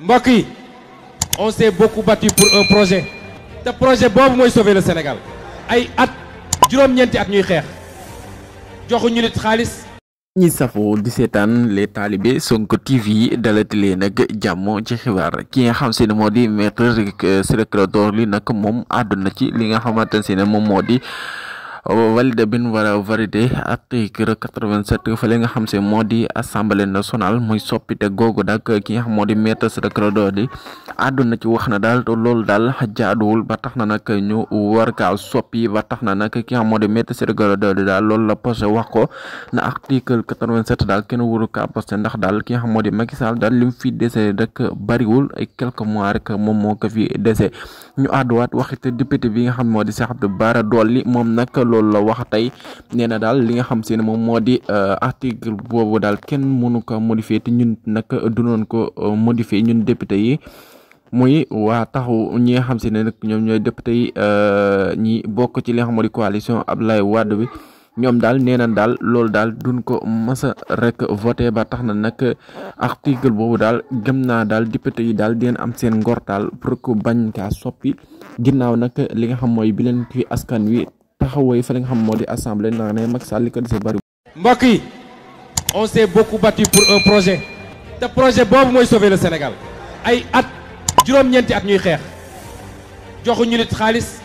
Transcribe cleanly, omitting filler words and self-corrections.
mbokk yi on s'est beaucoup battu pour un projet te projet boobu mooy sauver le Sénégal ay at juróom-ñeenti at ñuy xeex joxuñu nit xaalis. ñi safoo di seetaan les talibé Sonko TV dalati leen nag jàmm ci xibaar ki nga xam se ne moo di maître Ciré Clédor Ly nag moom àdduna ci li nga xamante ne moom moo di validé bin war a validé article 87 fële nga xam se moo di assemblée nationale muy soppite googu nag ki nga xam moo di maître Ciré Clédor Ly àdduna ci wax na daal te loolu daal jaaduwul ba tax na nag ñu war kaa soppi ba tax na nag ki nga xam moo di maître Ciré Clédor Ly daal loolu la posé wax ko na article 87 daal kenn waru kaa posté ndax daal ki nga xam moo di Macky Sall daal lim fi dese rek bariwul ay quelques mois rek moom moo ko fi dese ñu àdduwaat waxite député bi nga xam moo di Cheikh Abdou Bara Dolly moom nag loolu la wax tey nee na daal li nga xam se ne moom moo di article boobu daal kenn mënu ko modifier te ñun nag dunoon ko modifier ñun député yi muy waa taxu ñi nga xam se ne nag ñoom ñooy député yi ñi bokk ci li nga xam moo di coalition Abdoulaye Wade bi ñoom daal nee na daal loolu daal duñ ko masa rek voté ba tax na nag article boobu daal gëm naa daal député yi daal deen am seen ngortaal pour que bañ kaa soppi ginnaaw nag li nga xam mooy bi leen ki askan wi taxawee fa li nga xam moo di assemblée ndax ne Macky Sall li ko dese bari. mbokk yi on s'est beaucoup battu pour un projet te projet boobu mooy sauver le Sénégal ay at juróom-ñeenti at ñuy xeex joxuñu nit xaalis